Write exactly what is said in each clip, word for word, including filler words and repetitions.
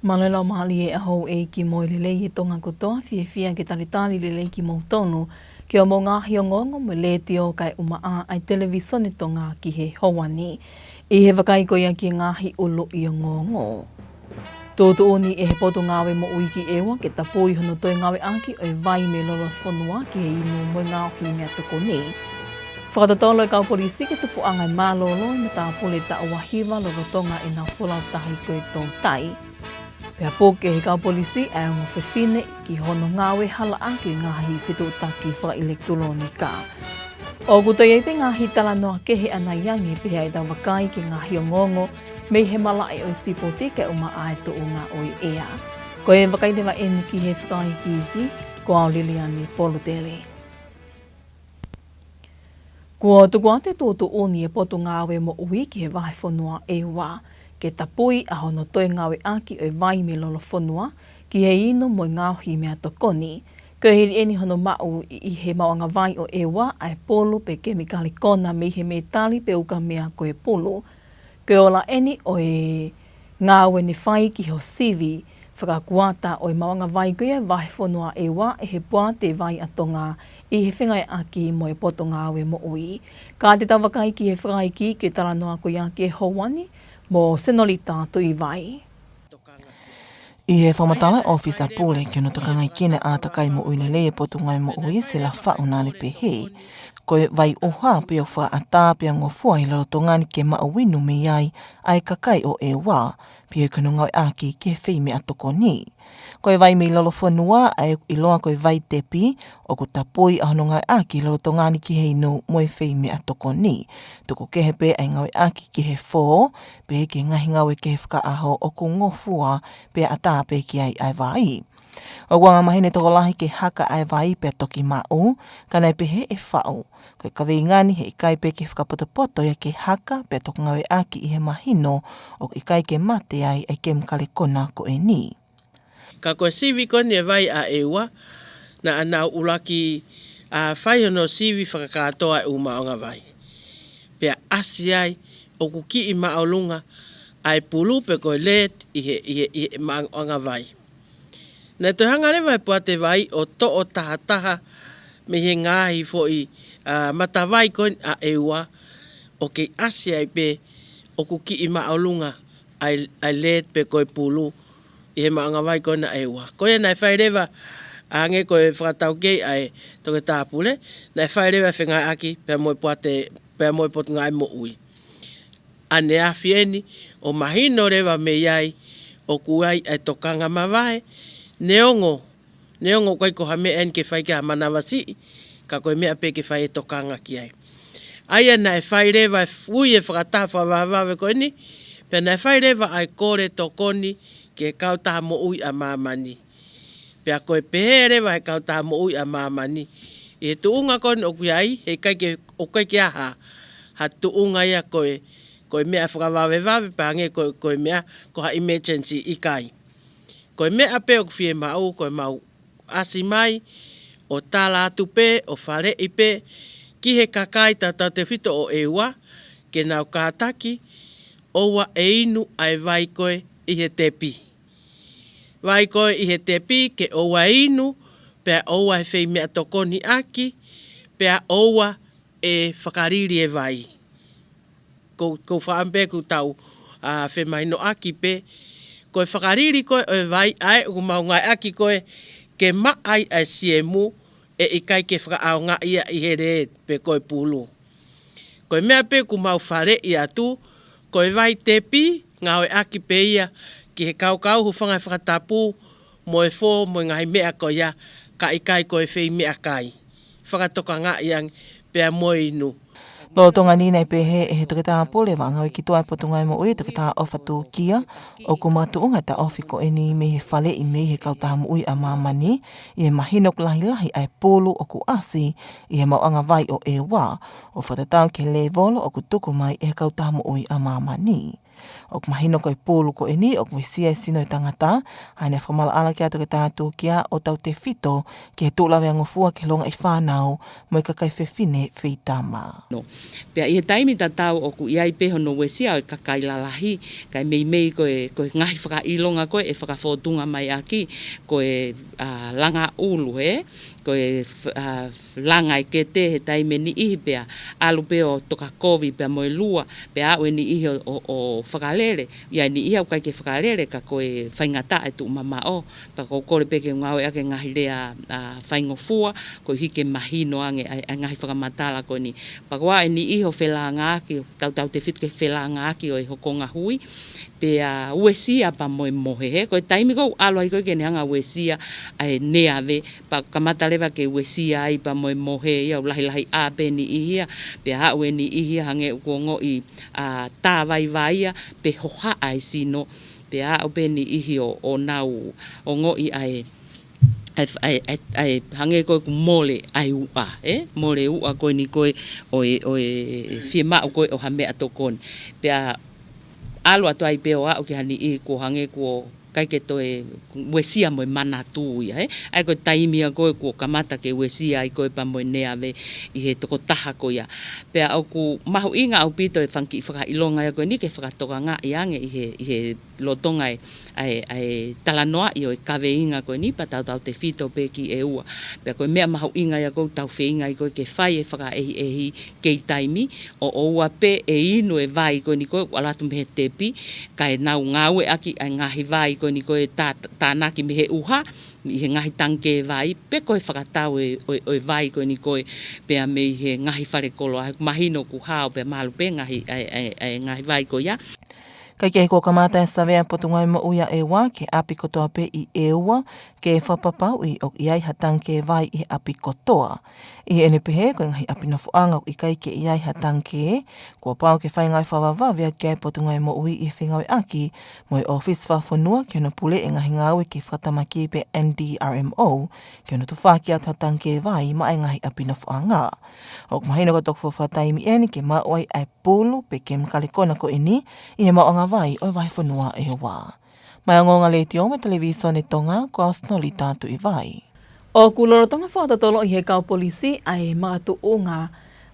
Mālō e laumālie ʻa houʻeiki mo e lelei ʻa Tonga kotoa, fiefia ke talitali lelei kimoutolu ki hoʻomou ngaahi ongoongo mei he Letiō kae ʻumaʻā ʻa e Televisone Tonga ki he houa ni. ʻI he vakai ko ia ki he ngaahi ʻuluʻi ongoongo. Tuʻutuʻuni ʻe he Potungāue Moʻui ki ʻEua ke tapui hono toe ngāueʻaki ʻo e vai mei Lolofonua ki he inu mo e ngaohi meʻatokoni. Fakatotolo e kau polisi ki he tupuʻanga e mālōlō e matāpule taʻu ua hiva lolotonga ʻenau folau tahi ko e toutai. Pea puke ʻe he kau polisi ʻa e ongo fefine ki hono ngāue halaʻaki e ngaahi fetuʻutaki fakaʻilekitulōnika. ʻOku toe ʻi ai pē ngaahi talanoa kehe ʻanai ange pea ʻi heʻetau vakai ki he ngaahi ongoongo mei he malaʻe ʻo e sipoti kae ʻumaʻā e tuʻunga ʻo e ʻea. Ko e vakai leva eni ki he fakaikiiki, ko au Liliani Polutele. Kuo tuku atu e tuʻutuʻuni ʻa e Potungāue Moʻui ki he Vahefonua ʻEua ke tapui ʻa hono toe ngāueʻaki ʻo e vai mei Lolofonua ki he inu mo e ngaohi meʻatokoni. Ko e hili eni hono maʻu ʻi he maʻuʻanga vai ʻo ʻEua ʻa e pulu pe kemikale kona mei he mētali pe ukamea ko e pulu. Ko e ola eni ʻo e ngāue ne fai ki ho sivi fakakuata ʻo e maʻuʻanga vai ko ia Vahefonua ʻEua ʻe he Poate Vai ʻa Tonga ʻi he fengāueʻaki mo e Potungāue Moʻui. Ka te tau vakai ki he fakaikiiki ki he talanoa ko ia ki he houa ni mo Senolita Tuʻivai. ʻI he fakamatala ʻa e ʻOfisa Pule ki hono tokangaʻi kinaua ʻa e ʻātakai moʻui lelei ʻa e Potungāue Moʻui, Sela Faʻu, naʻa ne pehē, ko e vai ʻuha pē ʻoku fakaʻatā pea ngofua ʻi lolotonga ni ke maʻu inu mei ai ʻa e kakai ʻo ʻEua, pea ʻoku ne ngāueʻaki ki he fei meʻatokoni. Ko e vai mei Lolofonua ʻa e ʻiloa ko e vai tepi, ʻoku tapui ʻa hono ngāueʻaki ʻi lolotonga ni ki he inu mo e fei meʻatokoni. Tuku kehe pē ʻa e ngāueʻaki ki he fō, pea ki he ngaahi ngāue kehe fakaʻaho ʻoku ngofua pea ʻatā pē ki ai ʻa e vai. ʻOku angamaheni e tokolahi ke haka ʻa e vai pea toki maʻu, ka naʻe pehē ʻe Faʻu, ko e kaveinga ni he ʻikai pē ke fakapotopoto ia ke haka pea toki ngāueʻaki ʻi he mahino ʻoku ʻikai ke mate ai ʻa e kemikale kona ko eni. Ka ko e sivi ko eni e vai ʻa ʻEua, naʻa nau ʻuluaki ʻa fai hono sivi fakakātoa e ʻū maʻuʻanga vai. Pea ʻasi ai ʻoku kiʻi māʻolunga ʻa e pulu pe ko e lead ʻi he, ʻi he, ʻi he maʻuʻanga vai. Naʻe toe hanga leva ʻe he Poate Vai ʻo toʻo tahataha mei he ngaahi foʻi, ʻa, matavai ko eni ʻa ʻEua ʻo kei ʻasi ai pē ʻoku kiʻi māʻolunga ʻa e, ʻa e lead pe ko e pulu ʻi he maʻuʻanga vai ko ena ʻa ʻEua. Ko ia naʻe fai leva, hangē ko e fakataukei ʻa e Toketā Pule, naʻe fai leva e fengāueʻaki pea mo e Poate, pea mo e Potungāue Moʻui. ʻAneafi eni ʻo mahino leva mei ai ʻoku ʻi ai ʻa e tokanga mavahe, neongo, neongo ʻoku ʻikai ko ha meʻa eni ke fai ki ai ha manavasiʻi, ka ko e meʻa pē ke fai e tokanga ki ai. ʻA ia naʻe fai leva e fui e fakataha fakavavevave ko eni, pea naʻe fai leva ʻa e kole tokoni ki he Kautaha Moʻui ʻa Māmani. Pea ko e pehē leva ʻe he Kautaha Moʻui ʻa Māmani, ʻi he tuʻunga ko eni ʻoku ʻi ai, he ʻikai ke, ʻoku ʻikai ke ʻi ai ha, ha tuʻunga ia ko e, ko e meʻa fakavavevave, pe hangē ko, ko e meʻa ko ha emergency, ʻikai. Ko e meʻa pē ʻoku fiemaʻu, ko e mau ʻasi mai ʻo tala atu pē, ʻo faleʻi pē ki he kakai tautautefito ʻo ʻEua, ke nau kātaki ʻoua ʻe inu ʻa e vai ko ē ʻi he tepi. Vai ko ē ʻi he tepi ke ʻoua ʻe inu, pea ʻoua ʻe fei meʻatokoni ʻaki, pea ʻoua ʻe fakalili e vai. Ko, ko faʻam pē ʻoku tau, ʻa, femahinoʻaki pē. Ko e fakalili ko ē ʻo e vai ʻa ē ʻoku mau ngāueʻaki ko ē ke maʻa ai ʻa e siemu, ʻe ʻikai ke fakaʻaongaʻi ia ʻi he lead pe ko e pulu. Ko e meʻa pē ʻoku mau faleʻi atu, ko e vai tepi, ngāueʻaki pē ia ki he kaukau, hūfanga he fakatapu, mo e fō, mo e ngaahi meʻa ko ia, ka ʻikai ko e fei meʻakai. Fakatokangaʻi ange pea mo e inu. Lolotonga ni naʻe pehē ʻe he Toketā Pule Vaʻa Ngāue Kituʻa ʻa e Potungāue Moʻui, Toketā ʻOfa Tūkia, ʻoku makatuʻunga e taʻofi ko eni mei he faleʻi mei he Kautaha Moʻui ʻa Māmani, ʻi he mahino ʻoku lahilahi ʻa e pulu ʻoku ʻasi ʻi he maʻuʻanga vai ʻo ʻEua, ʻo fakatatau ki he lēvolo ʻoku tuku mai ʻe he Kautaha Moʻui ʻa Māmani. ʻOku mahino ko e pulu ko eni ʻoku uesia e sino e tangata, ʻa ia naʻe fakamaʻalaʻala ki ai ʻa Toketā Tūkia ʻo tautefito ki he tuʻu laveangofua ki he longaʻi fānau mo e kakai fefine feitama. Pea ʻi he taimi tatau ʻoku ʻi ai pē hono uesia ʻo e kakai lalahi, kae meimei ko e, ko e ngaahi fakaʻilonga ko ē ʻe fakafōtunga mai ʻaki, ko e, ʻa, langa ʻulu, hē? Ko e f-, ʻa, langa e kete he taimi ʻe niʻihi pea ʻalu pē ʻo tokakovi pea mo e lua, pea aʻu e niʻihi ʻo, ʻo, ʻo fakalele. ʻI ai e niʻihi ʻoku ʻikai ke fakalele ka ko e faingataʻa e tuʻu mamaʻo. Pea ʻoku ou kole pē ke ngāueʻaki e ngaahi lea, ʻa, faingofua, koeʻuhi ke mahino ange ʻa e, ʻa e ngaahi fakamatala ko eni. Pea ko e niʻihi ʻoku felāngaaki, tautautefito ki he felāngaaki ʻo e hokonga hui, pea uesia pea mo e mohe, hē. Ko e taimi ko ē ʻoku ʻalu ai ko ē ke ne hanga ʻo uesia ʻa e neave, pea kamata leva ke uesia ai pea mo e mohe ia, ʻoku lahilahiʻā pē e niʻihi ia, pea aʻu e niʻihi ia hangē ʻoku ongoʻi, ʻa, tāvaivaia pe hohaʻa e sino, pea aʻu pē e niʻihi ʻo, ʻo nau ongoʻi ʻa e, ʻa e, ʻa e, ʻa e, ʻa e, hangē ko ē ʻoku mole ʻa e uʻa, ē? Mole uʻa ko eni ko ē ʻo e, ʻo e fiemaʻu ko ē ʻo ha meʻatokoni. Pea ʻalu atu ai pē ʻo aʻu ki ha niʻihi kuo hangē kuo ʻikai ke toe uesia mo e manatu ia, hē? ʻA ia ko e taimi ia ko ē kuo kamata ke uesia ai ko ē pea mo e neave ʻi he tokotaha ko ia. Pea ʻoku mahuʻinga ʻaupito e fanga kiʻi fakaʻilonga ia ko eni ke fakatokangaʻi ange ʻi he, ʻi he lolotonga e, ʻa e, ʻa e talanoaʻi ʻo e kaveinga ko eni pea tautautefito pē ki he ua. Pea ko e meʻa mahuʻinga ia ʻoku tau feinga ai ko ē ke fai e fakaʻehiʻehi kei taimi, ʻo ʻoua pē ʻe inu e vai ko eni ko ē ʻoku ʻalu atu mei he tepi, kae nau ngāueʻaki ʻa e ngaahi vai ko eni ko ē tā-, tānaki mei he ʻuha, ʻi he ngaahi tangikē vai, pe ko e fakatau e, ʻo e, ʻo e vai ko eni ko ē, pea mei he ngaahi falekoloa, he ʻoku mahino ʻoku hao pea malu pē ngaahi, ʻa e, ʻa e, ʻa e ngaahi vai ko ia. Kae kehe kuo kamata e savea Potungāue Moʻui ʻa ʻEua ki he ʻapi kotoa pē ʻi ʻEua, ke fakapapauʻi ʻoku ʻi ai ha tangikē vai ʻi he ʻapi kotoa. ʻI heʻene pehē ko e ngaahi ʻapi nofoʻanga ʻoku ʻikai ke ʻi ai ha tangikē, kuo pau ke fai ngāue fakavavevave atu ki ai e Potungāue Moʻui ʻi he fengāueʻaki mo e ʻōfisi fakafonua ki hono pule e ngaahi ngāue ke fakatamaki pē ʻe he N D R M O, ki hono tufaki atu ha tangikē vai maʻa e ngaahi ʻapi nofoʻanga. ʻOku mahino ko e toki fuofua taimi eni ke maʻu ai ʻa e pulu pe kemikale kona ko eni ʻi he maʻuʻanga vai ʻo e vahefonua ʻEua. Mei he Ongoongo Letiō mo e Televisone Tonga, ko au Sinolita Tuʻivai. ʻOku lolotonga fakatotoloʻi ʻe he kau polisi ʻa e makatuʻunga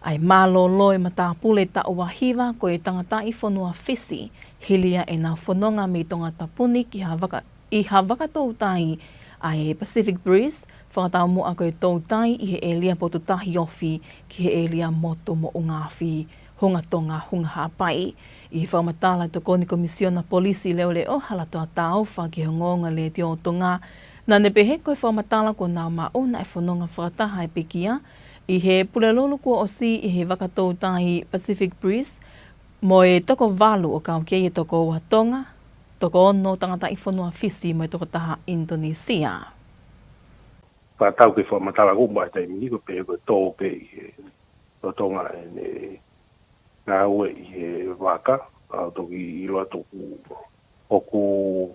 ʻa e mālōlō e matāpule taʻu ua hiva ko e tangataʻi fonua Fisi, hili ia ʻenau fononga mei Tongatapu ni ki ha vaka ʻi ha vaka toutai ʻa e Pacific Breeze, fakataumuʻa ko e toutai ʻi he ʻēlia potu tahi ofi ki he ʻēlia motu moʻunga afi, Hunga Tonga, Hunga Haʻapai. ʻI he fakamatala ʻa e Tokoni Komisiona Polisi Leʻoleʻo, Halatoa Taufa, ki he Ongoongo Letiō Tonga, naʻa ne pehē ko e fakamatala kuo nau maʻu naʻe fononga fakataha e pekia ʻi he Pulelulu kuo ʻosi ʻi he vaka toutai Pacific Breeze, mo e toko valu ʻo kau ki ai e toko ua Tonga, toko ono tangataʻi fonua Fisi mo e toko taha ʻInitonisia. Pea tau ke fakamatala ko ē ʻa e taimi ni ko e pehē ko e tō pē ʻi he lolotonga ʻene ngāue ʻi he vaka, ʻa ʻo toki ʻilo atu ʻoku, ʻoku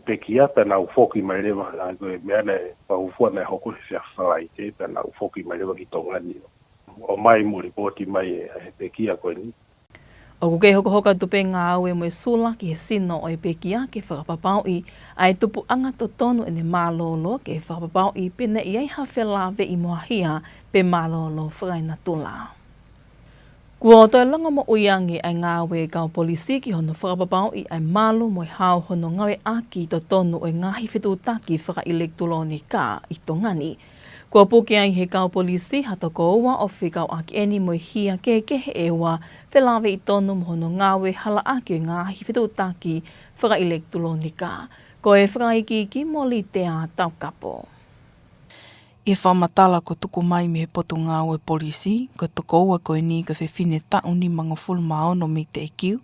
pekia pea nau foki mai leva, ʻa ko e meʻa naʻe fakafuofua naʻe hoko he Falaite pea nau foki mai leva ki Tonga ni. ʻOmai mo lipooti mai ʻe he pekia ko eni. ʻOku kei hokohoko atu pē ngāue mo e sula ki he sino ʻo e pekia ke fakapapauʻi ʻa e tupuʻanga totonu ʻene mālōlō ke fakapapauʻi pe naʻe ʻi ai ha felāveʻi moʻahia pe mālōlō fakaenatula. Kuo toe longomoʻui ange ʻa e ngāue ʻa e kau polisi ki hono fakapapauʻi ʻa e malu mo e hao hono ngāueʻaki totonu ʻo e ngaahi fetuʻutaki fakaʻilekitulōnika ʻi Tonga ni. Kuo puke ai ʻe he kau polisi ha toko ua ʻo fekauʻaki eni mo e hia kehekehe ʻEua felāveʻi tonu mo hono ngāue halaʻaki ʻo e ngaahi fetuʻutaki fakaʻilekitulōnika. Ko e fakaikiiki mo Litea Taukapo. ʻI he fakamatala kuo tuku mai mei he Potungāue Polisi, ko e toko ua ko eni ko e fefine taʻu nimangofulu mā ono mei Teʻekiu,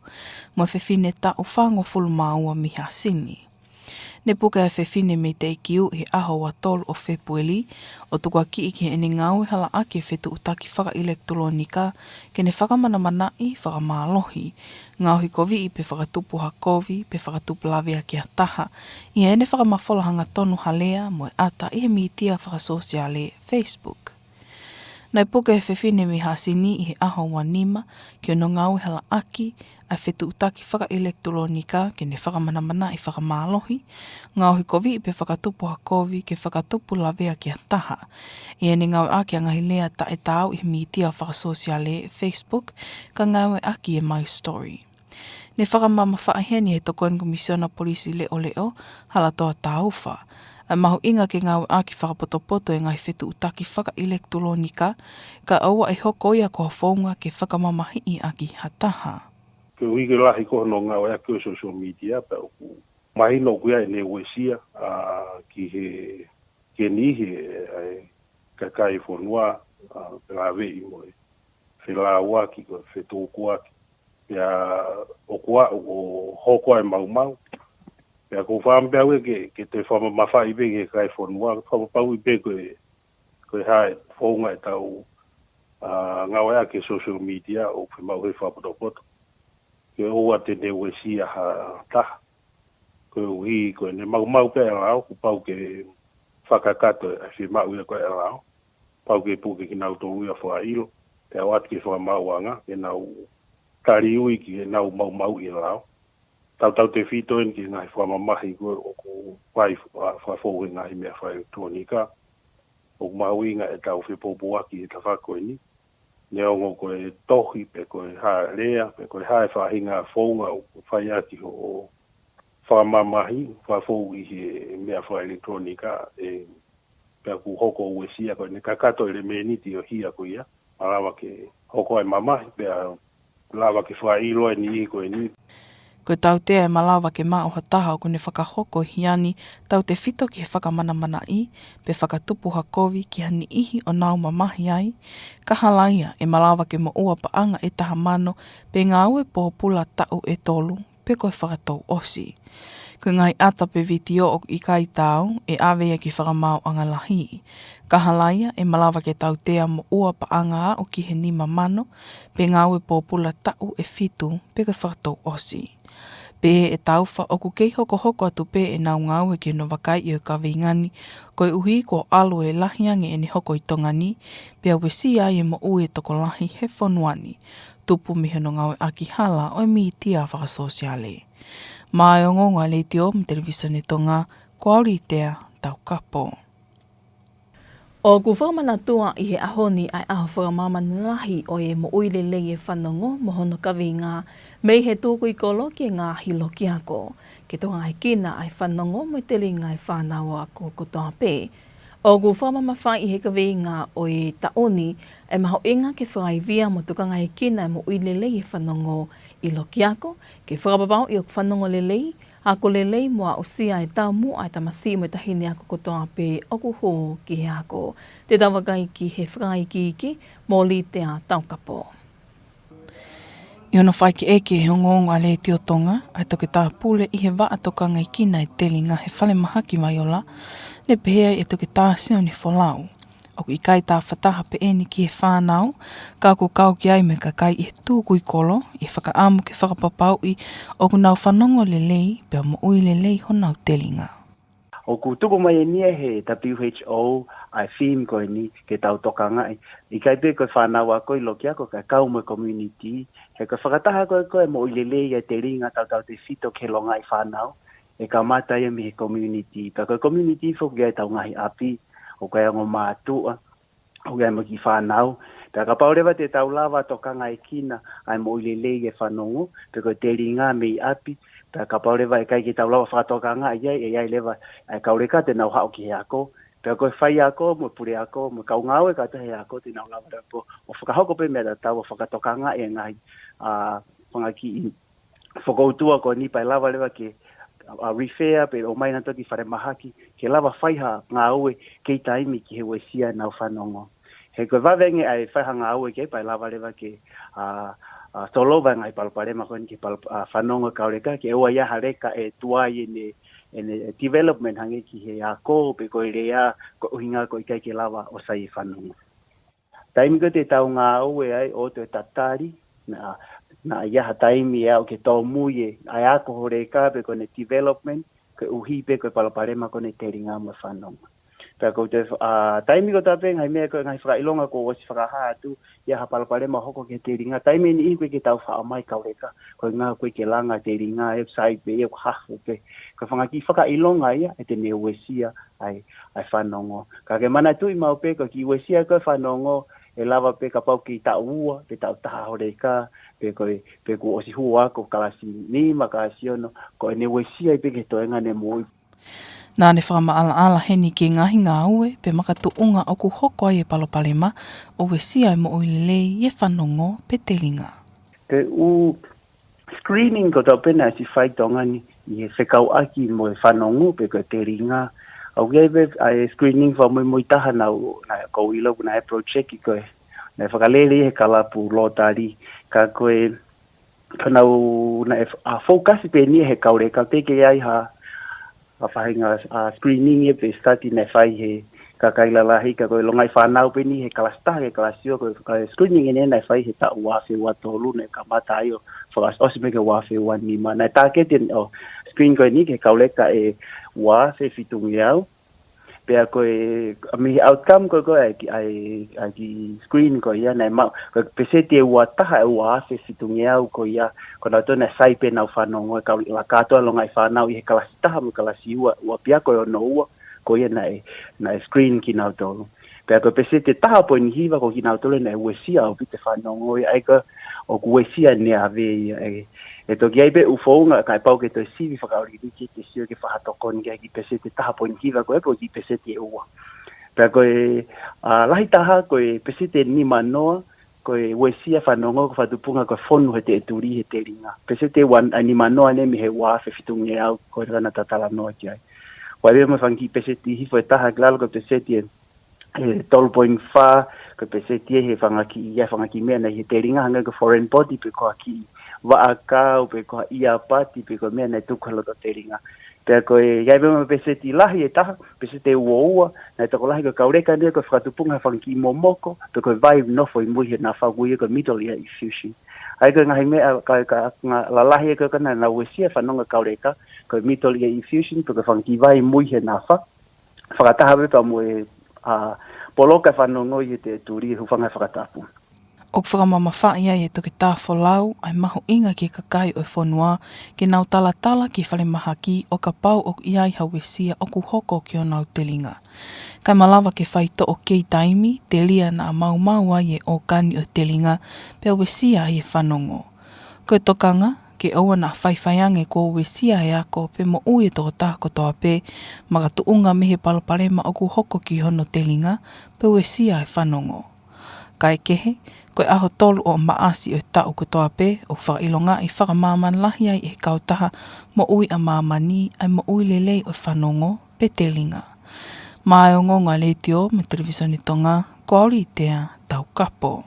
mo e fefine taʻu fāngofulu mā ua mei Hasini. Ne puke ʻa e fefine mei Teʻekiu ʻi he ʻaho ua tolu ʻo Fēpueli, ʻo tukuakiʻi ki heʻene ngāue halaʻaki e fetuʻutaki fakaʻilekitulōnika, ke ne fakamanamanaʻi, fakamālohi, ngaohikoviʻi pe fakatupu ha kovi, pe fakatupu lavea ki ha taha, ʻi heʻene fakamafola hangatonu ha lea mo e ʻata ʻi he mītia fakasōsiale Facebook. Naʻe puke e fefine mei Hasini ʻi he ʻaho ua nima ki hono ngāue halaʻaki ʻa e fetuʻutaki fakaʻilekitulōnika ke ne fakamanamanaʻi fakamālohi, ngaohi kovi pe fakatupu ha kovi ke fakatupu lavea ki ha taha, ʻi heʻene ngāueʻaki ʻa e ngaahi lea taʻetaau ʻi he mītia fakasōsiale, Facebook, ka ngāueʻaki e My Story. Ne fakamamafaʻi heni ʻe he Tokoni Komisiona Polisi Leʻoleʻo, Halatoa Taufa, ʻa e mahuʻinga ke ngāueʻaki fakapotopoto e ngaahi fetuʻutaki fakaʻilekitulōnika, kae ʻoua ʻe hoko ia ko ha founga ke fakamamahiʻi ʻaki ha taha. Koeʻuhi ko e lahi ko hono ngāueʻaki ʻo e social media, pea ʻoku mahino ʻoku ʻi ai ʻene uesia, ā, ki he, ki he niʻihi ʻa e kakai fonua, ā, felāveʻi mo e felāuaki, ko e fetukuaki. Pea ʻoku ʻa, ʻo hoko ai e maumau. Pea ʻoku ou fakaʻamu pē au ia ke, ke toe fakamamafaʻi pē ki he kakai fonua, fakapapauʻi pē ko e, ko e hā e founga ʻetau, ā, ngāueʻaki e social media ʻoku fiemaʻu ke fakapotopoto. Ke ʻoua te ne uesia ha taha. Koeʻuhi ko ʻene maumau pē ʻa e lao, kuo pau ke fakakakato e fiemaʻu ia ko ē ʻa e lao. Pau ke puke kinautolu ia ʻo fakaʻilo, pea ʻoatu ki he fakamaauʻanga ke nau taliui ki heʻenau maumauʻi e lao. Tautautefito eni ki he ngaahi fakamamahi ko ē ʻoku fai, ā, fakafou he ngaahi meʻa fakaʻilekitulōnika. ʻOku mahuʻinga ʻetau fepōpulaʻaki he tafaʻaki ko eni. Neongo ko e tohi pe ko e hā e lea, pe ko e hā e faʻahinga founga ʻoku fai ʻaki hoʻo fakamamahi, fakafou ʻi he meʻa fakaʻilekitulōnika, ē, pea ʻoku hoko ʻo uesia ko ʻene kakato e lemēniti ʻo e hia ko ia, malava ke hoko ai e mamahi, pea lava ke fakaʻilo e niʻihi ko eni. Ko e tautea ʻe malava ke maʻu ha taha ʻoku ne fakahoko e hia ni, tautefito ki he fakamanamanaʻi, pe fakatupu ha kovi ki ha niʻihi ʻo nau mamahi ai, ka hala ia ʻe malava ke moʻua paʻanga ʻe taha mano, pe ngāue pōpula taʻu ʻe tolu, pe ko e fakatouʻosi. Ko e ngaahi ʻata pe vitiō ʻoku ʻikai taau, ʻe ʻave ia ki he fakamaauʻanga lahi. Ka hala ia ʻe malava ke tautea moʻua paʻanga aʻu ki he nima mano, pe ngāue pōpula taʻu ʻe fitu, pe ko e fakatouʻosi. Pehē ʻe Taufa ʻoku kei hokohoko atu pē ʻenau ngāue ki hono vakaiʻi ʻo e kaveinga ni, koeʻuhi kuo ʻalu e lahi ange ʻene hoko ʻi Tonga ni, pea uesia ai e moʻui e tokolahi he fonua ni, tupu mei hono ngāueʻaki hala ʻo e mītia fakasōsiale. Maʻa e ongoongo ʻa e Letiō mo e Televisone Tonga, ko Aulitea Taukapo. ʻOku fakamanatua ʻi he ʻaho ni ʻa e ʻaho fakamāmani lahi ʻo e moʻui lelei e fanongo mo hono kaveinga mei he tukui kolo ki he ngaahi lokiako, ke tokangaekina ʻa e fanongo mo e telinga e fānau ako kotoa pē. ʻOku fakamamafaʻi ʻe he kaveinga ʻo e taʻu ni ʻa e mahuʻinga ke fakaivia mo tokangaekina e moʻui lelei e fanongo ʻi lokiako, ke fakapapauʻi ʻoku fanongo lelei, ako lelei mo aʻusia e taumuʻa e tamasiʻi mo e taʻahine ako kotoa pē ʻoku hū ki he ako. Te tau vakai ki he fakaikiiki mo Litea Taukapo. ʻI hono faikeʻeke ʻe he ongoongo ʻa e Letiō Tonga, ʻa e toketā pule ʻi he vaʻa tokangaekina e telinga he falemahaki Vaiola, ne pehē ai ʻe Toketā Sione Folau, ʻoku ʻikai tāfataha pē eni ki he fānau, ka ʻoku kau ki ai mo e kakai ʻi he tukui kolo, ʻi he fakaʻamu ke fakapapauʻi ʻoku nau fanongo lelei, pea moʻui lelei honau telinga. ʻOku tupu mai eni ia he W H O ʻa e theme ko eni ke tau tokangaʻi. ʻIkai pē ko e fānau ako ʻi lokiako ka kau mo e community. He ko e fakataha ko ē ko e moʻui lelei e telinga tautautefito ki he longaʻi fānau, ʻe kamata ia mei he community. Pea ko e community foki ʻa ʻetau ngaahi ʻapi, ʻoku ʻi ai e ongo mātuʻa, ʻoku ʻi ai mo e kiʻi fānau. Pea kapau leva te tau lava tokangaekina ʻa e moʻui lelei e fanongo, pe ko e telinga mei ʻapi, pea kapau leva ʻe ʻikai ke tau lava fakatokangaʻi ai, ʻe ʻi ai leva ʻa e kau leka te nau haʻu ki he ako. Pea ko e faiako, mo e puleako, mo e kau ngāue kātoa he ako, te nau lava leva pē ʻo fakahoko pē meʻa tatau ʻo fakatokangaʻi e ngaahi, ā, fanga kiʻi fokoutua ko eni pea ʻe lava leva ke, ā, refer pē ʻo ʻomai nautolu ki falemahaki, ke lava fai ha ngāue kei taimi ki he uesia ʻenau fanongo. He ko e vave ange ʻa e fai ha ngāue kei pea ʻe lava leva ke, ā, ā, solova e ngaahi palopalema ko eni ki he palo-, ā, fanongo e kau leka, ke ʻoua ʻe ʻi ai ha leka ʻe tuai ʻene, ʻene development hangē ki he ako, pe ko e lea, ko e ʻuhinga ko e ʻikai ke lava ʻo sai e fanongo. Taimi ko ē te tau ngāue ai ʻo toe tatali, naʻa, naʻa ʻi ai ha taimi ʻe aʻu ke tōmui e, ʻa e ako ho leka pe ko ʻene development, koeʻuhi pē ko e palopalema ko eni e telinga mo e fanongo. Pea ko e, ʻa, taimi kotoa pē ngaahi meʻa ko e ngaahi fakaʻilonga kuo ʻosi fakahā atu ia ha palopalema hoko ki he telinga. Taimi ʻe niʻihi ʻoku ʻikai ke tau faʻa ʻomai kauleka. Ko e ʻuhinga ʻoku ʻikai ke langa telinga, ʻe sai pē ia, ʻoku hafu pē. Ko e fanga kiʻi fakaʻilonga ia ʻe te ne uesia ai ʻa e fanongo. Ka ke manatuʻi maʻu pē ko e kiʻi uesia ko e fanongo ʻe lava pē kapau kei taʻu ua, pe taʻu taha hono ʻeka, pe ko e, pe kuo ʻosi hū ʻa e kalasi nima, kalasi ono, ko ʻene uesia ai pē ki he toenga ʻene moʻui. Naʻa ne fakamaʻalaʻala heni ki he ngaahi ngāue pe makatuʻunga ʻoku hoko ai e palopalema ʻo uesia e moʻui lelei ʻi he fanongo pe telinga. Ko e ʻū screening kotoa pē naʻe ʻosi fai ʻi Tonga ni ʻi he fekauʻaki mo e fanongo pe ko e telinga. ʻOku ʻi ai pē ʻa e screening fakamuimui taha naʻa ku, naʻa ku ʻilo naʻe project ko ē, naʻe fakalele ʻi he kalapu Lottery. Ka ko e, ka naʻa ku, naʻe f-, ʻa, focus pē eni he kauleka, teʻeki ai ha, ha faʻahinga, ʻa, screening ia pe study naʻe fai he kakai lalahi, ka ko e longaʻi fānau pē eni he kalasi taha ki he kalasi ua. Ko e, ko e screening eni naʻe fai he taʻu ua afe ua tolu, naʻe kamata ai ʻo fakaʻosi mai ki he ua afe ua nima. Naʻe target ʻo screen ko eni ki he kauleka ʻe ua afe fitungeau. Pea ko e, ʻa, mei he outcome ko ē ʻa e kiʻi, ʻa e, ʻa e kiʻi screen ko ia naʻe maʻu, ko e peseti ʻe ua taha ʻe ua afe fitungeau ko ia, ko nautolu naʻe sai pē ʻenau fanongo, e kau la kātoa longaʻi fānau ʻi he kalasi taha mo e kalasi ua, ua pea ko e ono ua, ko ia naʻe, naʻe screen kinautolu. Pea ko e peseti ʻe taha poini hiva ko kinautolu naʻe uesia ʻaupito e fanongo ia, ʻa ia ko e ʻoku uesia ʻene ʻave ia. ʻE, ʻe toki ʻi ai pē ʻū founga kae pau ke toe sivi fakaʻoliʻoli ke, ke sio ke fakatokoni ki he kiʻi peseti ʻe taha poini hiva ko ē pe ko e kiʻi peseti ʻe ua. Pea ko e, ʻa, lahi taha ko e peseti ʻe nima noa, ko e uesia e fanongo ko e fakatupunga ko e fonu he teʻetuli he telinga. Peseti ʻe ua, ʻa, nima noa eni mei he ua afe fitungeau ko ē naʻa ta talanoa ki ai. ʻOku ʻi ai pē mo e fanga kiʻi peseti hifo ʻe taha ki lalo, ko e peseti ʻe, ʻe tolu poini fā, ko e peseti ʻe he fanga kiʻi, ʻa e fanga kiʻi meʻa naʻe ʻi he telinga, hangē ko e foreign body pe ko ha kiʻi vaʻakau pe ko ha ʻiapati pe ko e meʻa naʻe tuku he loto telinga. Pea ko e, ʻi ai pē mo e peseti lahi ʻe taha, peseti ʻe ua ua, naʻe tokolahi ko e kauleka eni ko e fakatupunga he fanga kiʻi momoko, pe ko e vai nofo ʻi mui he nafa, ʻoku ui ia ko e middle ear effusion. ʻA ia ko e ngaahi meʻa ka, ka, ngaahi lalahi ʻe ko ē naʻa nau uesia e fanongo he kauleka, ko e middle ear effusion, pe ko e fanga kiʻi vai mui he nafa, fakataha pē pea mo e, ʻa, poloka e fanongo ʻi he teʻetuli, ʻe hūfanga he fakatapu. ʻOku fakamamafaʻi ai ʻe Toketā Folau ʻa e mahuʻinga ki he kakai ʻo e fonua ke nau talatala ki he falemahaki ʻo kapau ʻoku ʻi ai ha uesia ʻoku hoko ki honau telinga. Kae malava ke faitoʻo kei taimi, telia naʻa maumau ai e ʻōkani ʻo e telinga, pea uesia ai e fanongo. Ko e tokanga, ke ʻoua naʻa faifai ange kuo uesia e ako pe moʻui e tokotaha kotoa pē, makatuʻunga mei he palopalema ʻoku hoko ki hono telinga, pe uesia e fanongo. Kae kehe, ko e ʻaho tolu ʻo Maʻasi ʻo e taʻu kotoa pē, ʻoku fakaʻilongaʻi fakamāmani lahi ai ʻe he kautaha moʻui ʻa māmani ʻa e moʻui lelei ʻo e fanongo pe telinga. Maʻa e ongoongo ʻa e Letiō mo e Televisone Tonga, ko Aulitea Taukapo.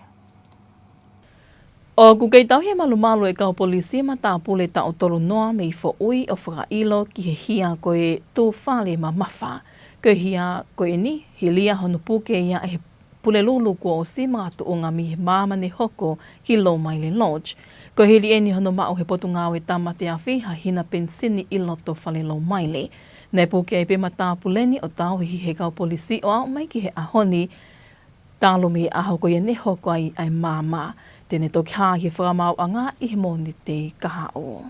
ʻOku kei tauhi ʻe he malumalu ʻo e kau polisi e matāpule taʻu tolu noa mei Foʻui ʻo fakaʻilo ki he hia ko e tūfale mamafa. Ko e hia ko eni, hili ia hono puke ia ʻe he Pulelulu kuo ʻosi makatuʻunga mei he maama ne hoko ki Lomaile Lodge. Ko e hili eni hono maʻu ʻe he Potungāue Tāmate Afi ha hina penisini ʻi loto fale Lomaile. Naʻe puke ai pē e matāpule ni ʻo tauhi ʻe he kau polisi ʻo aʻu mai ki he ʻaho ni, talu mei he ʻaho ko ia ne hoko ai ʻa e maama. Te ne toki hā ʻi he fakamaauʻanga ʻi he Mōnite kahaʻu.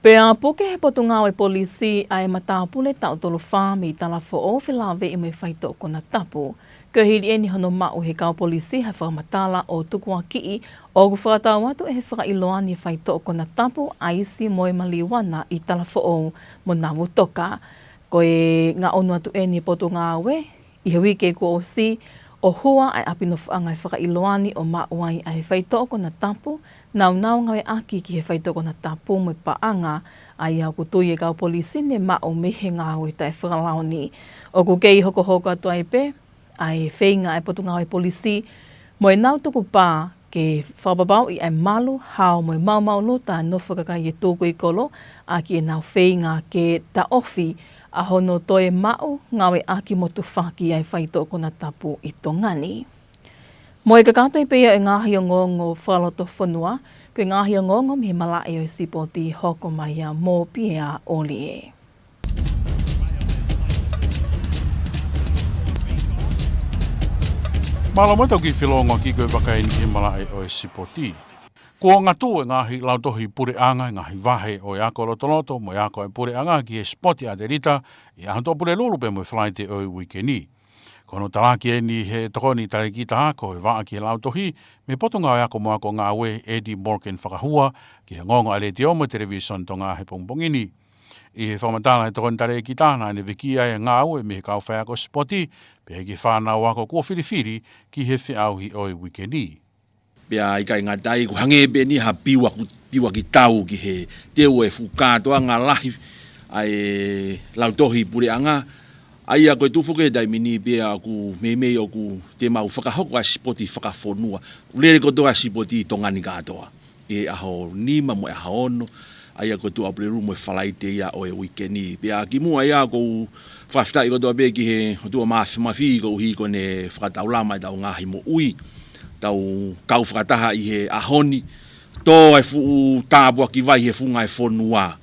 Pea puke ʻe he Potungāue Polisi ʻa e matāpule taʻu tolu fā mei Talafoʻou felāveʻi mo e faitoʻo konatapu. Ko e hili eni hono maʻu ʻe he kau polisi ha fakamatala ʻo tukuakiʻi ʻoku fakatau atu ʻe he fakaʻiloa ni e faitoʻo konatapu, ʻaisi mo e maliuana ʻi Talafoʻou mo Navutoka. Ko e ngaʻunu atu eni ʻa e Potungāue ʻi he uike kuo ʻosi ʻo hua ʻa e ʻapi nofoʻanga ʻo e fakaʻiloa ni ʻo maʻu ai ʻa e faitoʻo konatapu, naunau ngāueʻaki ki he faitoʻo konatapu mo e paʻanga, ʻa ia ʻoku tui ʻe he kau polisi ne maʻu mei he ngāue taʻefakalao ni. ʻOku kei hokohoko atu ai pē ʻa e feinga ʻa e Potungāue Polisi mo ʻenau tukupā ke fakapapauʻi ʻa e malu, hao mo e maumau luta ʻa e nofo kakai ʻi he tukui kolo, ʻaki ʻenau feinga ke taʻofi ʻa hono toe maʻu, ngāueʻaki mo tufaki ʻa e faitoʻo konatapu ʻi Tonga ni. Mo e kakato ai pē ia ʻo e ngaahi ongoongo fakalotofonua, ko e ngaahi ongoongo mei he malaʻe ʻo e sipoti hoko mai ia mo Pia ʻOlie. Mālō mo e tau kiʻi felōngoaki ko e vakai eni ki he malaʻe ʻo e sipoti. Kuo ngatu e ngaahi lautohi puleʻanga, ngaahi vahe ʻo e ako lotoloto mo e ako ʻa e puleʻanga ki he sipoti ʻatelita ʻi he ʻaho Tuʻapulelulu pea mo e Falaite ʻo e uike ni. Ko hono talaki eni ʻe he tokoni talēkita ako ʻo e vaʻa ki he lautohi mei he Potungāue Ako mo e Ako Ngāue, Eddie Morgan Fakahua, ki he ongoongo ʻa e Letiō mo e Televisone Tonga he pongipongi ni. ʻI he fakamatala ʻa e tokoni talēkita, naʻá ne viki ʻa e ngāue mei he kau faiako sipoti pea ki he fānau ako kuo filifili ki he feʻauhi ʻo e uike ni. Pea ʻikai ngata ai, ʻoku hangē pē eni ha piuaki, piuaki tau ki he teu e fuʻu kātoanga lahi ʻa e lautohi puleʻanga. ʻA ia ko e tuʻu foki he taimi ni pea ʻoku meimei ʻoku te mau fakahoko ʻa e sipoti fakafonua. Lele kotoa ʻa e sipoti ʻi Tonga ni kātoa ʻi he ʻaho nima mo e ʻaho ono, ʻa ia ko e Tuʻapulelulu mo e Falaite ia ʻo e uike ni. Pea kimuʻa ia ʻoku ou fakafetaʻi kotoa pē ki he ʻOtua Māfimafi koeʻuhi ko ʻene fakataulama ʻetau ngaahi moʻui, tau kau fakataha ʻi he ʻaho ni, tō e fuʻu tāpuaki vai he funga e fonua.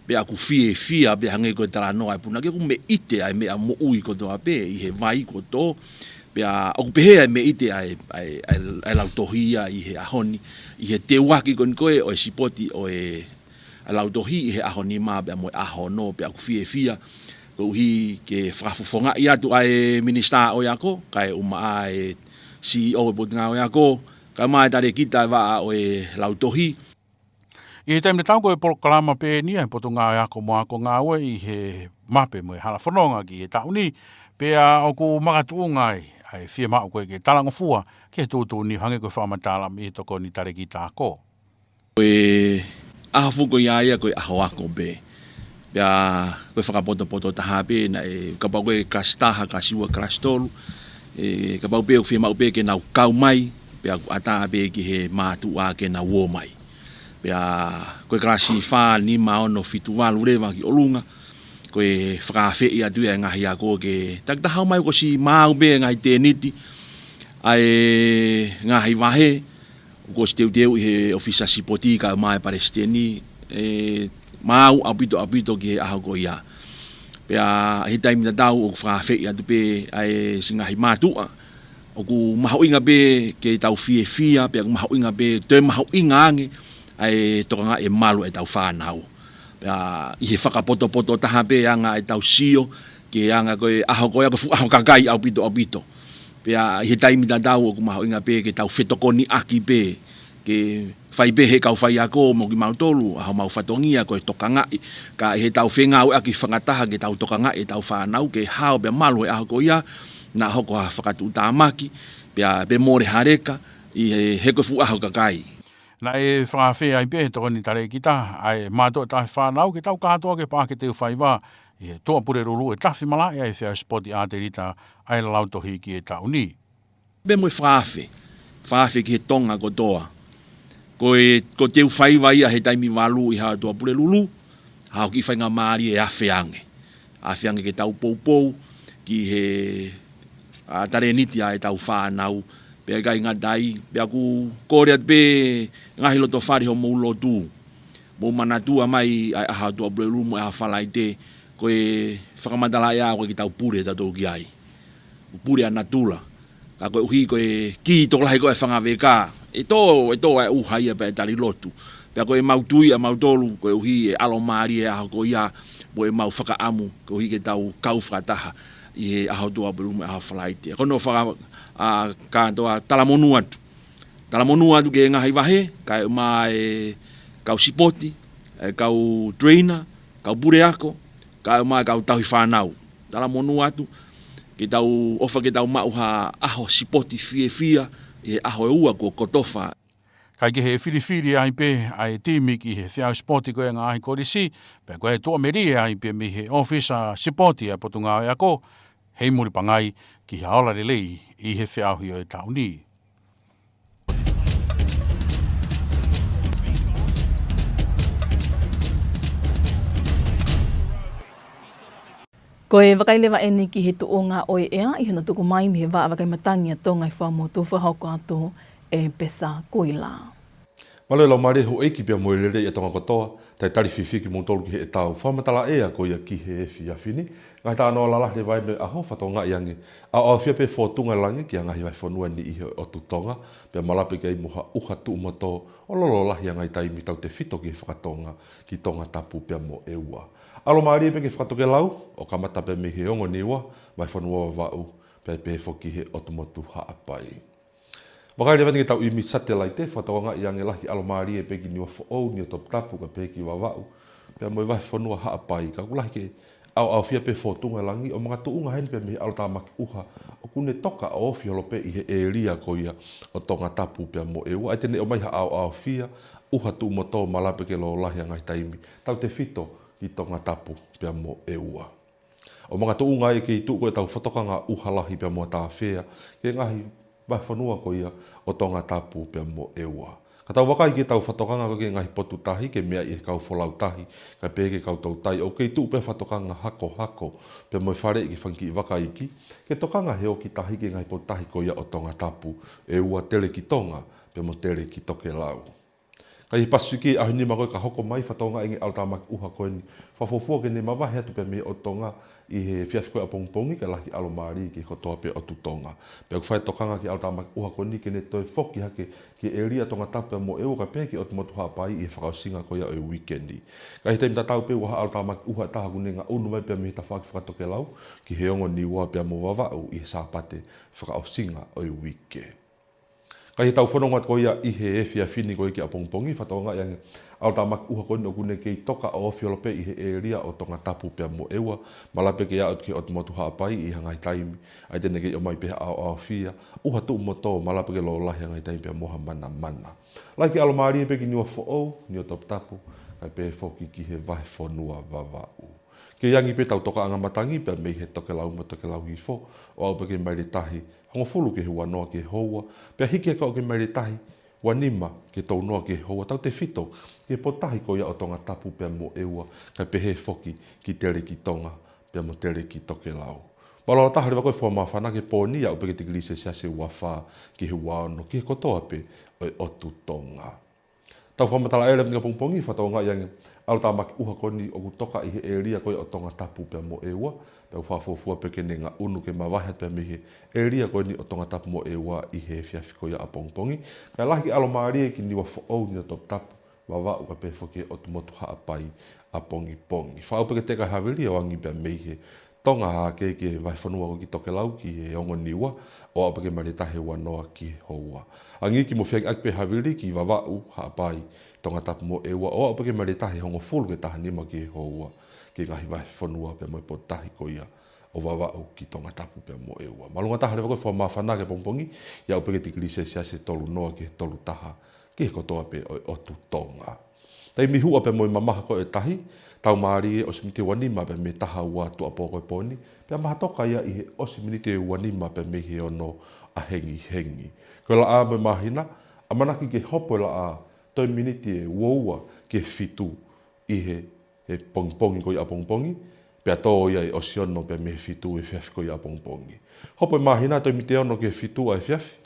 Pea ʻoku fiefia, pea hangē ko e talanoa ʻa e punake, ʻoku meʻite ʻa e meʻa moʻui kotoa pē ʻi he vai kuo tō. Pea ʻoku pehē ʻa e meʻite ʻa e, ʻa e, ʻa e, ʻa e lautohi ia ʻi he ʻaho ni, ʻi he teuaki ko eni ko ē ʻo e sipoti ʻo e, ʻa e lautohi ʻi he ʻaho nima pea mo e ʻaho ono, pea ʻoku fiefia koeʻuhi ke fakafofongaʻi atu ʻa e Minisitā ʻo e Ako, kae ʻumaʻā e CEO ʻo e Potungāue Ako, kae ʻumaʻā e talēkita ʻo e vaʻa ʻo e lautohi. ʻI he taimi tatau ko e polokalama pē eni ʻa e Potungāue Ako mo e Ako Ngāue ʻi he mape mo e halafononga ki he taʻu ni, pea ʻoku makatuʻunga ai ʻa e fiemaʻu ko ē ke talangofua ki he tuʻutuʻuni hangē ko e fakamatala mei he tokoni talēkita ako. Ko e ʻaho foki ia ia ko e ʻaho ako pē. Pea ko e fakapotopoto taha pē naʻe, kapau ko e kalasi taha, kalasi ua, kalasi tolu, ʻe, kapau pē ʻoku fiemaʻu pē ke nau kau mai, pea ʻoku ʻatā pē ki he mātuʻa ke nau ō mai. Pea ko e kalasi fā, nima, ono, fitu, valu leva ki ʻolunga, ko e fakaafeʻi atu ia e ngaahi ako ke takitaha ō mai, kuo ʻosi maau pē ngaahi tēniti ʻa e ngaahi vahe, kuo ʻosi teuteu ʻi he ʻōfisa sipoti kae ʻumaʻā e palesiteni, ʻe maau ʻaupito ʻaupito ki he ʻaho ko ia. Pea ʻi he taimi tatau ʻoku fakaafeʻi atu pē ʻa e siʻi ngaahi mātuʻa ʻoku mahuʻinga pē ke tau fiefia, pea ʻoku mahuʻinga pē, toe mahuʻinga ange ʻa e tokangaʻi e malu ʻetau fānau. Pea ʻi he fakapotopoto taha pē anga ʻetau sio ki he anga ko e ʻaho ko ia ko e fuʻu ʻaho kakai ʻaupito ʻaupito. Pea ʻi he taimi tatau ʻoku mahuʻinga pē ke tau fetokoniʻaki pē, ke fai pē he kau faiako mo kimautolu ʻa homau fatongia ko e tokangaʻi, kae ʻi he tau fengāueʻaki fakataha ke tau tokangaʻi ʻetau fānau ke hao pea malu he ʻaho ko ia, naʻa hoko ha fakatuʻutāmaki, pea pe mole ha leka, ʻi he, he ko e fuʻu ʻaho kakai. Naʻe fakaafeʻi ai pē ʻe he tokoni talēkita ʻa e mātuʻa taʻe fānau ke tau kātoa ke paʻake teu faiva ʻi he Tuʻapulelulu ʻe tafi malaʻe ʻa e feʻauhi sipoti ʻatelita ʻa e lautohi ki he taʻu ni. Pea mo e fakaafe, fakaafe ki he Tonga kotoa. Ko e, ko e teu faiva ia he taimi valu ʻi he ʻaho Tuʻapulelulu, ha kiʻi faingamālie ʻe afe ange. Afe ange ke tau poupou ki he, ʻa, talēniti ʻa ʻetau fānau, pea ʻikai ngata ai, pea ʻoku kole atu pē ngaahi loto fale hoʻomou lotu. Mou manatua mai ʻa e ʻaho Tuʻapulelulu mo e ʻaho Falaite, ko e fakamatala ʻea ko e ke tau pule tautolu ki ai. Pule ʻa natula. Ka koeʻuhi ko e kī tokolahi ko e fanga veka, ʻe tō, ʻe tō ʻa e ʻuha ia pea ʻe tali lotu. Pea ko ʻemau tui ʻamautolu, koeʻuhi ʻe ʻalomālie ʻa e ʻaho ko ia, mo ʻemau fakaʻamu, koeʻuhi ke tau kau fakataha ʻi he ʻaho Tuʻapulelulu mo e ʻaho Falaite. Ko hono faka-, ʻa, kātoa talamonū atu. Talamonū atu ki he ngaahi vahe, kae ʻumaʻā e kau sipoti, e kau trainer, kau puleako, kae ʻumaʻā e kau tauhi fānau. Talamonū atu, ke tau ʻofa ke tau maʻu ha ʻaho sipoti fiefia, ʻi he ʻaho ʻe ua kuo kotofa. Kae kehe ʻe filifili ai pē ʻa e timi ki he feʻauhi sipoti ko e ngaahi kolisi, pea ko e tuʻamelie ai pē mei he ʻōfisa sipoti ʻa e Potungāue Ako, Heimuli Pangai, ki ha ola lelei ʻi he feʻauhi ʻo e taʻu ni. Ko e vakai leva eni ki he tuʻunga ʻo e ʻea ʻi hono tuku mai mei he Vaʻa Vakai Matangi ʻa Tonga ʻi Fuaʻamotu, fakahoko atu ʻe Pesa Kuila. Mālō e laumālie houʻeiki pea mo e lelei ʻa Tonga kotoa, talitali fiefia kimoutolu ki heʻetau fakamatala ʻea ko ia ki he efiafi ni. Ngaahi talanoa lalahi leva ʻi he ʻaho, fakatokangaʻi ange ʻaoʻaofia pē fōtunga e langi ki he ngaahi vahefonua ni ʻi he ʻotu Tonga, pea malape ki ai mo ha ʻuha tuʻu mo tō ʻo lolo lahi ʻa e ngaahi taimi, tautefito ki he faka-Tonga, ki Tongatapu pea mo ʻEua. ʻAlomālie pē ki he fakatokelau, ʻo kamata pē mei he ongo Niua, vahefonua Vavaʻu, pea pehē foki he ʻotu motu Haʻapai. Vakai leva eni ki heʻetau ʻīmisi satelaite, fakatokangaʻi ange lahi ʻalomālie pē ki Niuafoʻou, Niuatoputapu, kae pehē ki Vavaʻu, pea mo e vahefonua Haʻapai, ka ʻoku lahi ke ʻaoʻaofia pē fōtunga e langi, ʻo makatuʻunga heni pē mei he ʻalotāmaki ʻuha ʻoku ne toka ʻo ofi holo pē ʻi he ʻēlia ko ia ʻo Tongatapu pea mo ʻEua, ʻa ia te ne ʻomai ha ʻaoʻaofia, ʻuha tuʻu mo tō, malape ke lolo lahi ʻa e ngaahi taimi, tautefito ki Tongatapu pea mo ʻEua. ʻO makatuʻunga ai e kei tuʻu ko ē ʻetau fotokanga ʻuha lahi pea mo e tāfea ki he ngaahi vahefonua ko ia ʻo Tongatapu pea mo ʻEua. Ka tau vakai ki heʻetau fotokanga ko ē ki he ngaahi potu tahi, ke meaʻi ʻe he kau folau tahi, kae pehē ki he kau toutai, ʻoku kei tuʻu pē fotokanga hakohako pea mo e faleʻi ki he fanga kiʻi vaka iiki, ke tokanga he oki tahi ki he ngaahi potu tahi ko ia ʻo Tongatapu, ʻEua, Telekitonga, pea mo Telekitokelau. Ka ʻi he Pasifiki ʻaho nima ko ē ka hoko mai, fakatokangaʻi ange ʻalotāmaki ʻuha ko eni, fakafuofua ke ne mavahe atu pē mei he ʻotu Tonga ʻi he efiafi ko ē ʻapongipongi, kae lahi ʻalomālie ki he kotoa pē ʻotu Tonga. Pea ʻoku fai tokanga ki he ʻalotāmaki ʻuha ko eni ke ne toe foki hake ki he ʻēlia Tongatapu pea mo ʻEua, kae pehē ki ʻotu motu Haʻapai ʻi he fakaʻosinga ko ia ʻo e uike ni. Ka ʻi he taimi tatau pē ʻoku ʻi ai ha ʻalotāmaki ʻuha ʻe taha ʻoku ne ngaʻunu mai pea mei he tafaʻaki fakatokelau ki he ongo Niua pea mo Vavaʻu ʻi he Sāpate fakaʻosinga ʻo e uike. Ka ʻi heʻetau fononga ko ia ʻi he efiafi ni ko ē ki ʻapongipongi, fakatokangaʻi ange ʻalotāmaki ʻuha ko eni ʻoku ne kei toka ʻo ofi holo pē ʻi he ʻēlia ʻo Tongatapu pea mo ʻEua, malape ke aʻu ki he ʻotu motu Haʻapai ʻi ha ngaahi taimi, ʻa ia te ne kei ʻomai pē ha ʻaoʻaofia, ʻuha tuʻu mo tō, malape ke lolo lahi ʻa e ngaahi taimi pea mo ha manamana. Lahi ke ʻalomālie pē ki Niuafoʻou, Niuatoputapu, kae pehē foki ki he vahefonua Vavaʻu. Kei angi pē ʻetau tokaʻanga matangi pea mei he tokelau mo e tokelau hifo, ʻo aʻu pē ki he maile tahi hongofulu ki he uanoa ki he houa, pea hiki hake ʻo aʻu ki he maile tahi ua nima ki he tolunoa ki he houa, tautefito ki he potu tahi ko ia ʻo Tongatapu pea mo ʻEua, kae pehē foki ki Telekitonga pea mo Telekitokelau. Mālōlō taha leva ko ē e fua māfana ki he pō ni, aʻu pē ki he tikilī selesiasi ʻe ua fā ki he ua ono ki he kotoa pē ʻo e ʻotu Tonga. Tau fakamatala ʻea leva eni ki ʻapongipongi, fakatokangaʻi ange ʻalotāmaki ʻuha ko eni ʻoku toka ʻi he ʻēlia ko ia ʻo Tongatapu pea mo ʻEua, pea ʻoku fakafuofua pē ke ne ngaʻunu ke mavahe atu pē mei he ʻēlia ko eni ʻo Tongatapu mo ʻEua ʻi he efiafi ko ia ʻapongipongi. Kae lahi ke ʻalomālie ki Niuafoʻou, Niuatoputapu, Vavaʻu, kae pehē foki ki he ʻotu motu Haʻapai ʻapongipongi. Fakaʻau pē ke teka e havili ʻo angi pē mei he Tonga hake ki he vahefonua ko ē ki tokelau ki he ongo Niua, ʻo aʻu pē ki he maile tahi ua noa ki he houa. Angi ki mo feangiʻaki pē havili ki Vavaʻu, Haʻapai, Tongatapu mo ʻEua, ʻo aʻu pē ki he maile tahi hongofulu ki he taha nima ki he houa, ki he ngaahi vahefonua pea mo e potu tahi ko ia ʻo Vavaʻu ki Tongatapu pea mo ʻEua. Mālōlō taha leva ko ē e fua māfana ki ʻapongipongi, ʻo aʻu pē ki he tikilī selesiasi ʻe tolu noa ki he tolu taha ki he kotoa pē ʻo e ʻotu Tonga. Taimi huʻa pea mo e mamaha ko ē e tahi, tau mālie ʻosi miniti ua nima pea mei he taha ua tuʻuapō ko ē e pō ni, pea mahatoka ia ʻi he ʻosi miniti ua nima pea mei he ono ʻahengihengi. Ko e laʻā mo e māhina, ʻamanaki ke hopo e laʻā toe miniti ʻe ua ua ki he fitu ʻi he, he pongipongi ko ia ʻapongipongi, pea tō ia ʻi he ʻosi ono pea mei he fitu he efiafi ko ia ʻapongipongi. Hopo e māhina toe miniti ʻe ono ki he fitu ʻa e efiafi,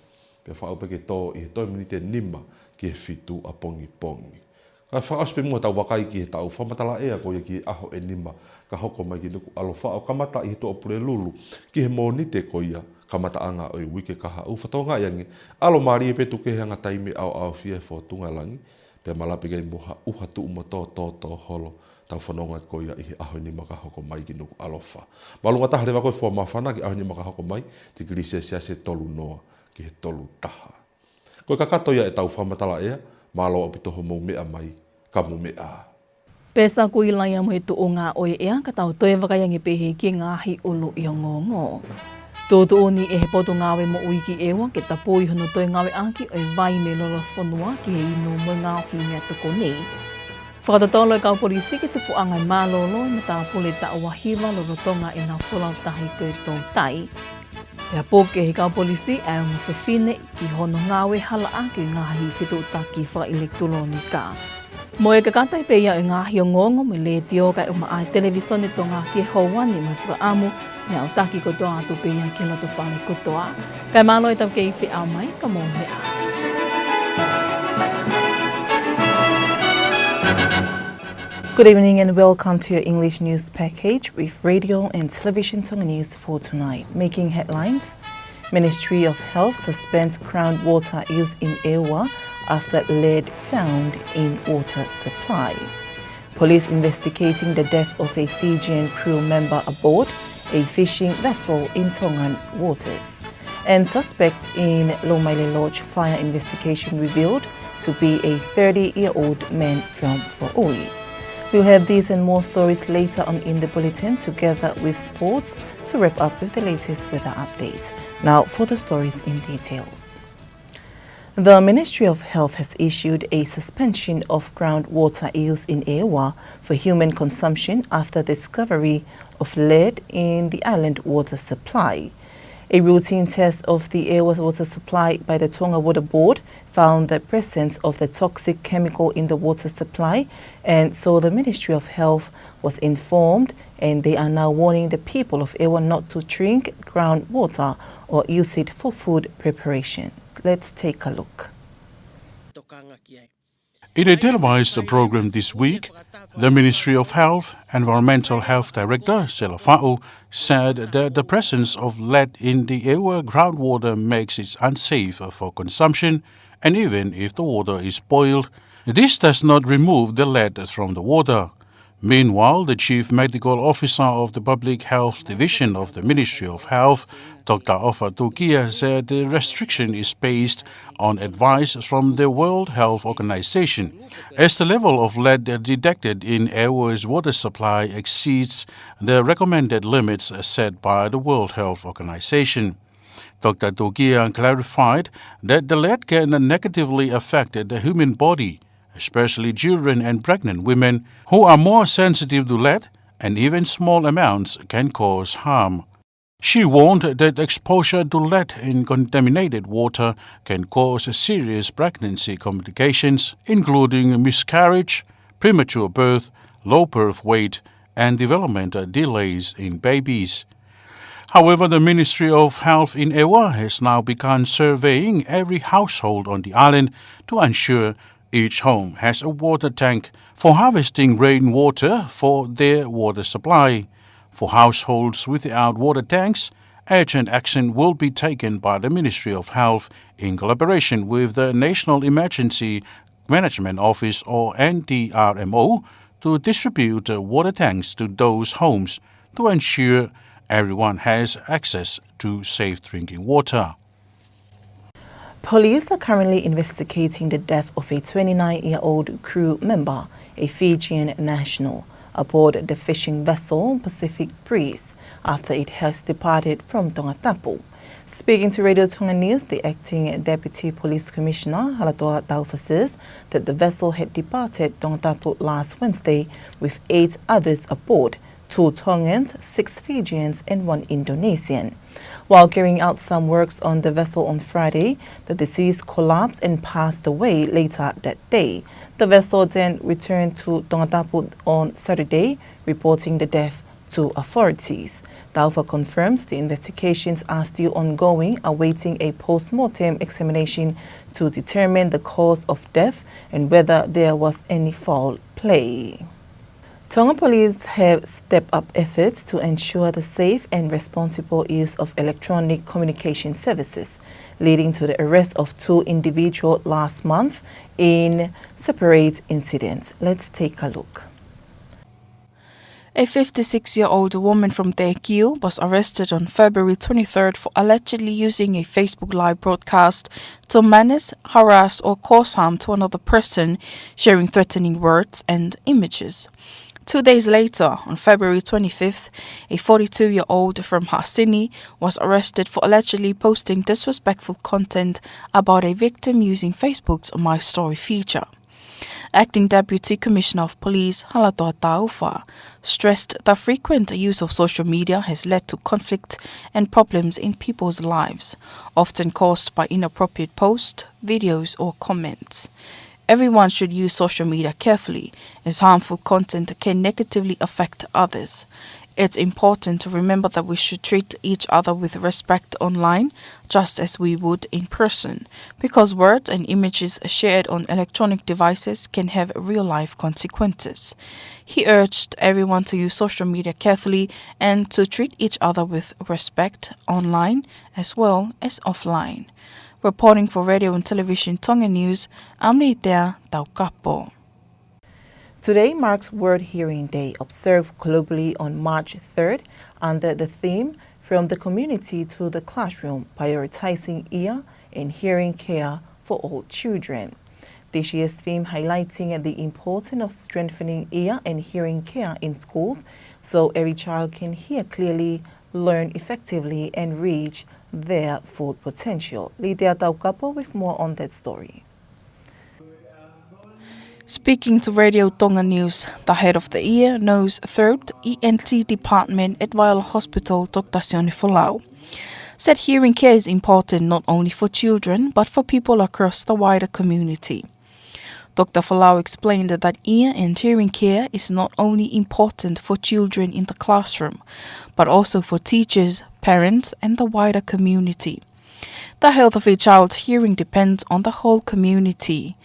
pea fakaʻau pē ke tō ʻi he toe miniti ʻe nima ki he fitu ʻapongipongi. Kae fakaʻosi pē muʻa ʻetau vakai ki heʻetau fakamatala ʻea ko ia ki he ʻaho ʻe nima ka hoko mai ki Nukuʻalofa, ʻo kamata ʻi he Tuʻapulelulu ki he Mōnite ko ia kamataʻanga ʻo e uike kahaʻu. Fakatokangaʻi ange ʻalomālie pē, tukukehe anga taimi, ʻaoʻaofia e fōtunga e langi, pea malape ki ai mo ha ʻuha tuʻu mo tō tōtō holo. Tau fononga ko ia ʻi he ʻaho ʻe nima ka hoko mai ki Nukuʻalofa. Mālōlō taha leva ko ē e fua māfana ki he ʻaho ʻe nima ka hoko mai, tikilī selesiasi ʻe tolu noa ki he tolu taha. Ko e kakato ia ʻetau fakamatala ʻea, mālō ʻaupito hoʻomou meʻa mai, ka mou meʻa ā. Pea sa kui laia mo e tuʻunga ʻo e ʻea, ka tau toe vakai ange pē ki he ngaahi ʻuluʻi ongoongo. Tuʻutuʻuni ʻe he Potungāue Moʻui ki ʻEua ke tapui hono toe ngāueʻaki ʻo e vai mei lolofonua ki he inu mo e ngaohi meʻatokoni. Fakatotolo e kau polisi ki he tupuʻanga e mālōlō e matāpule taʻu ua hiva lolotonga ʻenau folau tahi ko e toutai. Pea puke ʻe he kau polisi ʻa e ongo fefine ʻi hono ngāue halaʻaki e ngaahi fetuʻutaki fakaʻilekitulōnika. Mo e kakato pē ia ʻo e ngaahi ongoongo mei he Letiō kae ʻumaʻā e Televīsone Tonga ki he houa ni, mo e fakaʻamu ke aʻutaki kotoa atu pē ia ki he lotofale kotoa. Kae mālō ʻetau kei feʻao mai, ka mou meʻa ā. Good evening and welcome to your English news package with Radio and Television Tonga News for tonight. Making headlines: Ministry of Health suspends groundwater use in ʻEua after lead found in water supply. Police investigating the death of a Fijian crew member aboard a fishing vessel in Tongan waters. And suspect in Lomaile Lodge fire investigation revealed to be a thirty-year-old man from Foʻui. We'll have these and more stories later on in the bulletin, together with sports, to wrap up with the latest weather update. Now for the stories in details. The Ministry of Health has issued a suspension of groundwater use in ʻEua for human consumption after the discovery of lead in the island water supply. A routine test of the ʻEua water supply by the Tonga Water Board found the presence of the toxic chemical in the water supply, and so the Ministry of Health was informed, and they are now warning the people of ʻEua not to drink groundwater or use it for food preparation. Let's take a look. In a televised program this week, the Ministry of Health Environmental Health Director, Sela Faʻu, said that the presence of lead in the ʻEua groundwater makes it unsafe for consumption, and even if the water is boiled, this does not remove the lead from the water. Meanwhile, the Chief Medical Officer of the Public Health Division of the Ministry of Health, Doctor ʻOfa Tukia, said the restriction is based on advice from the World Health Organization, as the level of lead detected in ʻEua's water supply exceeds the recommended limits set by the World Health Organization. Doctor Tukia clarified that the lead can negatively affect the human body, especially children and pregnant women, who are more sensitive to lead, and even small amounts can cause harm. She warned that exposure to lead in contaminated water can cause serious pregnancy complications, including miscarriage, premature birth, low birth weight, and development delays in babies. However, the Ministry of Health in ʻEua has now begun surveying every household on the island to ensure each home has a water tank for harvesting rainwater for their water supply. For households without water tanks, urgent action will be taken by the Ministry of Health in collaboration with the National Emergency Management Office, or N D R M O, to distribute, uh, water tanks to those homes to ensure everyone has access to safe drinking water. Police are currently investigating the death of a twenty-nine-year-old crew member, a Fijian national, aboard the fishing vessel Pacific Breeze after it has departed from Tongatapu. Speaking to Radio Tonga News, the acting Deputy Police Commissioner, Halatoa Taufa, says that the vessel had departed Tongatapu last Wednesday with eight others aboard, two Tongans, six Fijians, and one Indonesian. While carrying out some works on the vessel on Friday, the deceased collapsed and passed away later that day. The vessel then returned to Tongatapu on Saturday, reporting the death to authorities. Taufa confirms the investigations are still ongoing, awaiting a post-mortem examination to determine the cause of death and whether there was any foul play. Tonga Police have stepped up efforts to ensure the safe and responsible use of electronic communication services, leading to the arrest of two individuals last month in separate incidents. Let's take a look. A fifty-six-year-old woman from Tekiu was arrested on February twenty-third for allegedly using a Facebook Live broadcast to menace, harass, or cause harm to another person, sharing threatening words and images. Two days later, on February twenty-fifth, a forty-two-year-old from Haʻasini was arrested for allegedly posting disrespectful content about a victim using Facebook's My Story feature. Acting Deputy Commissioner of Police Halatoa Taufa stressed the frequent use of social media has led to conflict and problems in people's lives, often caused by inappropriate posts, videos, or comments. Everyone should use social media carefully, as harmful content can negatively affect others. It's important to remember that we should treat each other with respect online, just as we would in person, because words and images shared on electronic devices can have real-life consequences. He urged everyone to use social media carefully and to treat each other with respect online as well as offline. Reporting for Radio and Television Tonga News, I'm Litea Taukapo. Today marks World Hearing Day, observed globally on March third under the theme From the Community to the Classroom, Prioritizing Ear and Hearing Care for All Children. This year's theme highlighting the importance of strengthening ear and hearing care in schools so every child can hear clearly, learn effectively, and reach their full potential. Litea Taukapo with more on that story. Speaking to Radio Tonga News, the head of the ear, nose, throat, E N T department at Vaiola Hospital, Doctor Sione Folau, said hearing care is important not only for children, but for people across the wider community. Doctor Folau explained that ear and hearing care is not only important for children in the classroom, but also for teachers, parents, and the wider community. The health of a child's hearing depends on the whole community.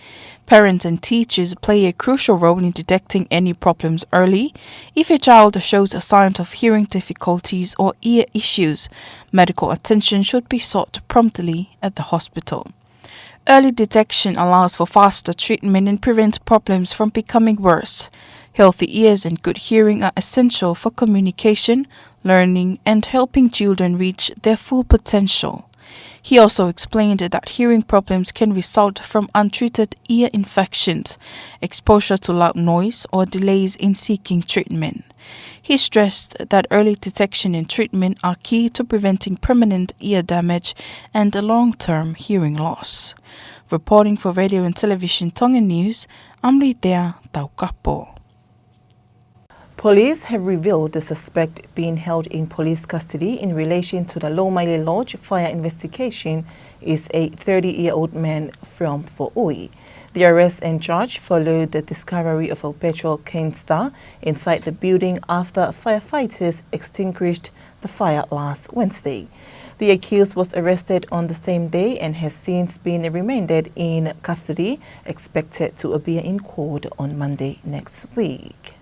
Parents and teachers play a crucial role in detecting any problems early. If a child shows a sign of hearing difficulties or ear issues, medical attention should be sought promptly at the hospital. Early detection allows for faster treatment and prevents problems from becoming worse. Healthy ears and good hearing are essential for communication, learning, and helping children reach their full potential. He also explained that hearing problems can result from untreated ear infections, exposure to loud noise, or delays in seeking treatment. He stressed that early detection and treatment are key to preventing permanent ear damage and long-term hearing loss. Reporting for Radio and Television Tonga News, I'm Litea Taukapo. Police have revealed the suspect being held in police custody in relation to the Lomaile Lodge fire investigation is a thirty-year-old man from Foʻui. The arrest and charge followed the discovery of a petrol canister inside the building after firefighters extinguished the fire last Wednesday. The accused was arrested on the same day and has since been remanded in custody, expected to appear in court on Monday next week.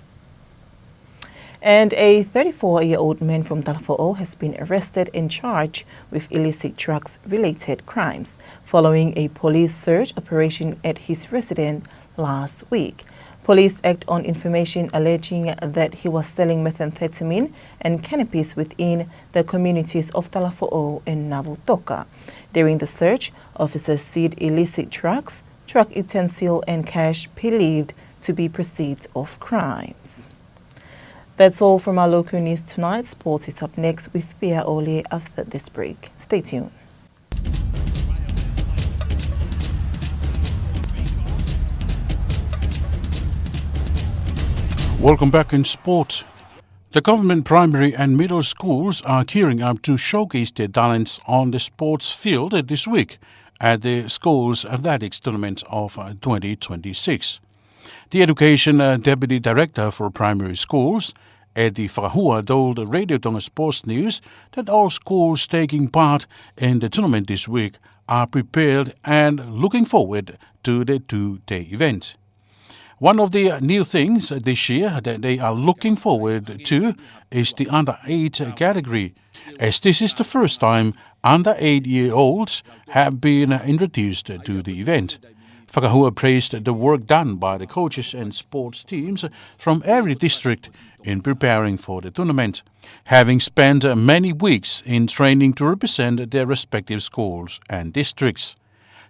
And a thirty-four-year-old man from Talafoʻou has been arrested and charged with illicit drugs-related crimes following a police search operation at his residence last week. Police act on information alleging that he was selling methamphetamine and cannabis within the communities of Talafoʻou and Navutoka. During the search, officers seized illicit drugs, drug utensil, and cash believed to be proceeds of crimes. That's all from our local news tonight. Sports is up next with Pia Ole after this break. Stay tuned. Welcome back in sport. The government primary and middle schools are gearing up to showcase their talents on the sports field this week at the schools athletics tournament of, uh, twenty twenty-six. The Education, uh, Deputy Director for Primary Schools, Eddie Fakahua, told the Radio Tonga Sports News that all schools taking part in the tournament this week are prepared and looking forward to the two-day event. One of the new things this year that they are looking forward to is the under eight category, as this is the first time under eight-year-olds have been introduced to the event. Fakahua praised the work done by the coaches and sports teams from every district in preparing for the tournament, having spent many weeks in training to represent their respective schools and districts.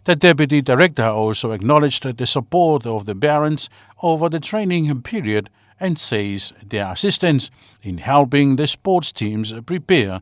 The deputy director also acknowledged the support of the parents over the training period and says their assistance in helping the sports teams prepare